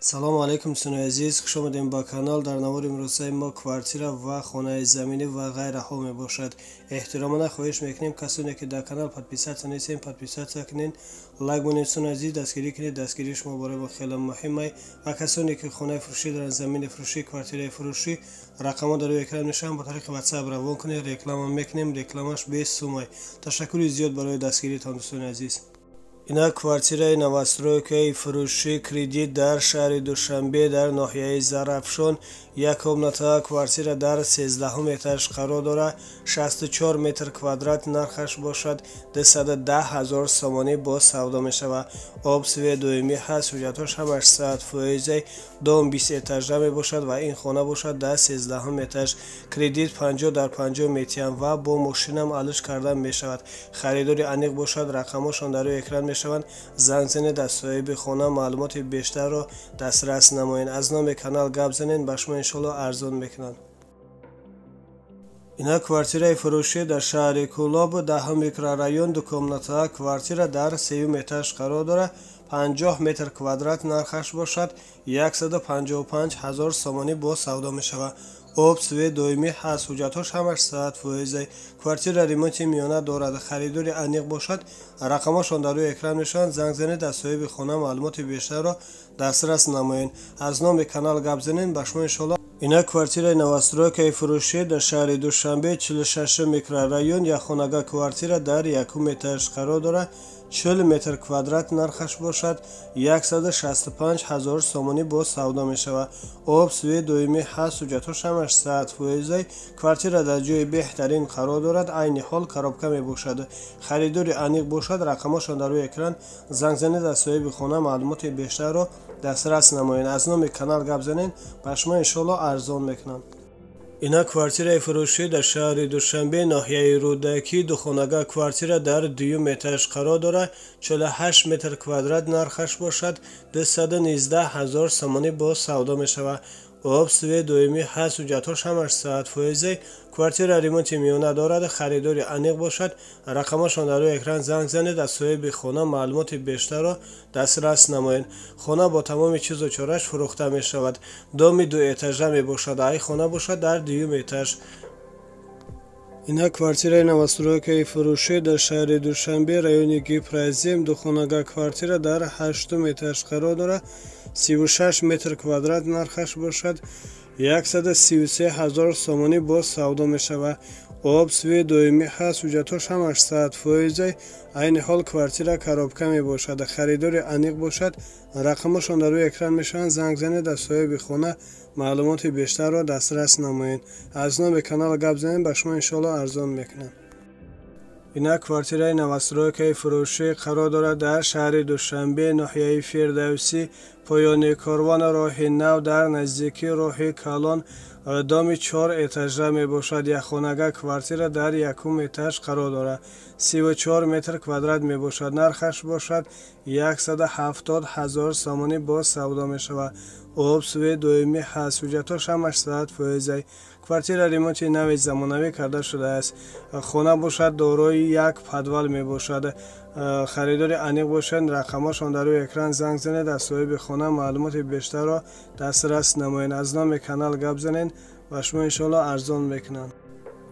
Салому алайкум, дӯстони азиз, хуш омадем ба канал. Дар навори имрӯзаи мо квартира ва хонаи заминӣ ва ғайраҳо мебошад. Эҳтиромона хоҳиш мекунем, касоне ки дар канал подписаться нестем, подписаться кунед, лайк монед, дӯстони азиз, дастгирӣ кунед. Дастгирии шумо барои мо хеле муҳим. Ва касоне ки хонаи фурӯшӣ доранд, замини фурӯшӣ, квартираи фурӯшӣ, рақамҳо дар рӯи экран мешаванд, ба тариқи WhatsApp равон кунед, реклама мекунем, рекламаш без сумай. Ташаккури зиёд барои дастгиритон, дӯстони азиз. Ина квартираи новостройкаи фурӯшӣ, кредит, дар шаҳри Душанбе, дар ноҳияи Зарафшон. Як комната квартира дар 13-ум этаж қарор дорад, 64 метр квадрат, нархаш бошад 210 ҳазор сомонӣ, боз савдо мешавад. Об, свет доимӣ ҳаст, ҳуҷҷатҳош ҳамаш 100%. Дом 20 этажа мебошад ва ин хона бошад дар 13-ум этаж. Кредит 50 дар 50 метиҳам ва бо мошинам алиш кардан мешавад. Харидори аниқ бошад, рақамҳошон дар рӯи экран мешаванд, занг занед, аз соҳиби хона маълумоти бештарро дастрас намоед. Аз номи канал гап занед, ба шумо иншоалло арзон мекунанд. Ина квартираи фурӯшӣ дар шаҳри Кӯлоб, 10-ум микрорайон, дукомната квартира дар сеюм этаж қарор дорад, 50 метр квадрат, нархаш бошад 155 ҳазор сомонӣ, боз савдо мешавад. Об, свет доимӣ ҳаст, ҳуҷҷатҳош ҳамаш 100%. Квартира ремонти миёна дорад. Харидори аниқ бошад, рақамҳошон дар рӯи экран мешаванд, занг занед, аз соҳиби хона маълумоти бештарро дастрас намоед. Аз номи канал гап занед, ба шумо иншоалло. Ина квартираи новостройкаи фурӯшӣ дар шаҳри Душанбе, 46 микрорайон, якхонага квартира дар якум этаж қарор дорад, 40 метр квадрат, нархаш бошад 165 ҳазор сомонӣ, боз савдо мешавад. Об, свет доимӣ ҳаст, ҳуҷҷатҳош ҳамаш 100%. Квартира дар ҷои беҳтарин қарор дорад, айни ҳол коробка мебошад. Харидори аниқ бошад, рақамҳошон дар рӯи экран, занг занед, аз соҳиби хона маълумоти бештарро дастрас намоед. Аз номи канал гап занед, ба шумо иншоалло арзон мекунанд. Ина квартираи фурӯшӣ дар шаҳри Душанбе, ноҳияи Рӯдакӣ, духонага квартира дар дуюм этаж қарор дорад, 48 метр квадрат, нархаш бошад 219 ҳазор сомонӣ, боз савдо мешавад. Об, свет доимӣ ҳаст, ҳуҷҷатҳош ҳамаш 100%. Квартира ремонти миёна дорад. Харидори аниқ бошад, рақамҳошон дар рӯи экран, занг занед, аз соҳиби хона маълумоти бештарро дастрас намоед. Хона бо тамоми чизу чораш фурӯхта мешавад. Доми дуэтажа мебошад, ай хона бошад дар дуюм этаж. Ина квартираи новостройкаи фурӯшӣ дар шаҳри Душанбе, райони Гипрозем, духонага квартира дар ҳаштум этаж қарор дорад, 36 метр квадрат, нархаш бошад 133 ҳазор сомонӣ, боз савдо мешавад. Об, свет доимӣ ҳаст, ҳуҷҷатҳош ҳамаш 100%. Айни ҳол квартира коробка мебошад. Харидори аниқ бошад, рақамҳошон дар рӯи экран мешаванд, занг занед, аз соҳиби хона маълумоти бештарро дастрас намоед. Аз номи канал гап занед, ба шумо иншоалло арзон мекунанд. Ина квартираи новостройкаи фурӯшӣ қарор дорад дар шаҳри Душанбе, ноҳияи Фирдавсӣ, поёни корвон, роҳи нав, дар наздикии роҳи калон. Доми чор этажа мебошад, якхонага квартира дар якум этаж қарор дорад, 34 метр квадрат мебошад, нархаш бошад 170 ҳазор сомонӣ, боз савдо мешавад. Об, свет доимӣ ҳаст, ҳуҷҷатҳош ҳамаш 100%. Квартира ремонти нави замонавӣ карда шудааст. Хона бошад дорои як подвал мебошад. Харидори аниқ бошад, рақамҳошон дар рӯи экран, занг занед, аз соҳиби хона маълумоти бештарро дастрас намоед. Аз номи канал гап занед, ба шумо иншоалло арзон мекунанд.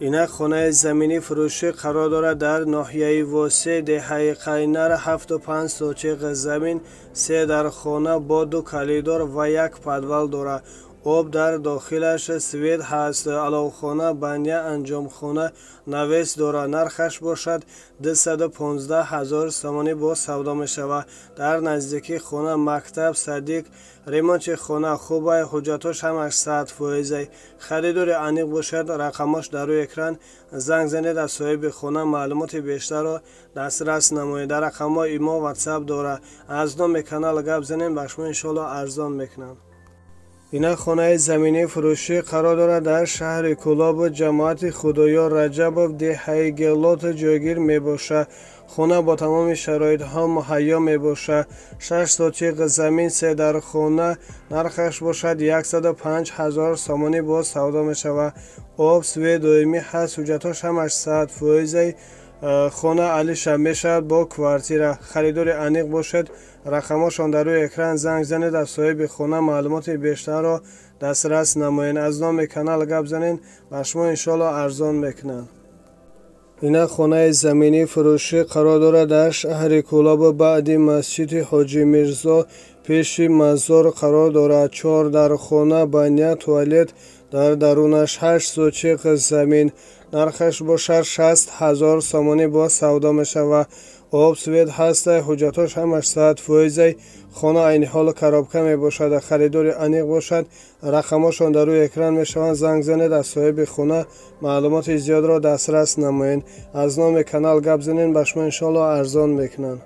Инак хонаи заминӣ фурӯшӣ қарор дорад дар ноҳияи Восе, деҳаи Қайнар, 7,5 сотиқ замин, се дар хона бо ду коридор ва як подвал дорад. Об дар дохилаш, свет ҳаст, аловхона, баня, анҷомхона, навес дорад. Нархаш бошад 215 ҳазор сомонӣ, боз савдо мешавад. Дар наздикии хона мактаб, садик. Ремонти хона хубай, ҳуҷҷатҳош ҳамаш 100%. Харидори аниқ бошад, рақамҳош дар рӯи экран, занг занед, аз соҳиби хона маълумоти бештарро дастрас намоед. Дар рақамҳои имо, WhatsApp дорад. Аз номи канал гап занем, ба шумо иншоалло арзон мекунанд. Ина хонаи заминии фурӯшӣ қарор дорад дар шаҳри Кӯлобу, ҷамоати Худоёр Раҷабов, деҳаи Гелот ҷойгир мебошад. Хона бо тамоми шароитҳо муҳайё мебошад. 6 сотиқ замин, се дар хона, нархаш бошад 105 ҳазор сомонӣ, боз савдо мешавад. Об, свет доимӣ ҳаст, ҳуҷҷатҳош ҳамаш 100%. Хона алиша мешавад бо квартира. Харидори аниқ бошед, рақамҳошон дар рӯи экран, занг занед, аз соҳиби хона маълумоти бештарро дастрас намоед. Аз номи канал гап занед, ба шумо иншоалло арзон мекунанд. Ина хонаи заминӣ фурӯшӣ қарор дорад дар шаҳри Кӯлобу, баъди масҷиди Ҳоҷи Мирзо, пеши мазор қарор дорад. Чор дар хона, баня, туалет дар дарунаш, 8 сотих замин. Нархаш бошад 60 000 сомонӣ, боз савдо мешавад. Об, свет ҳастай, ҳуҷҷатҳош ҳамаш 100%. Хона айни ҳол коробка мебошад. Харидори аниқ бошад, рақамҳошон дар рӯи экран мешаванд, занг занед, аз соҳиби хона маълумоти зиёдро дастрас намоед. Аз номи канал гап занед, ба шумо иншоалло арзон мекунанд.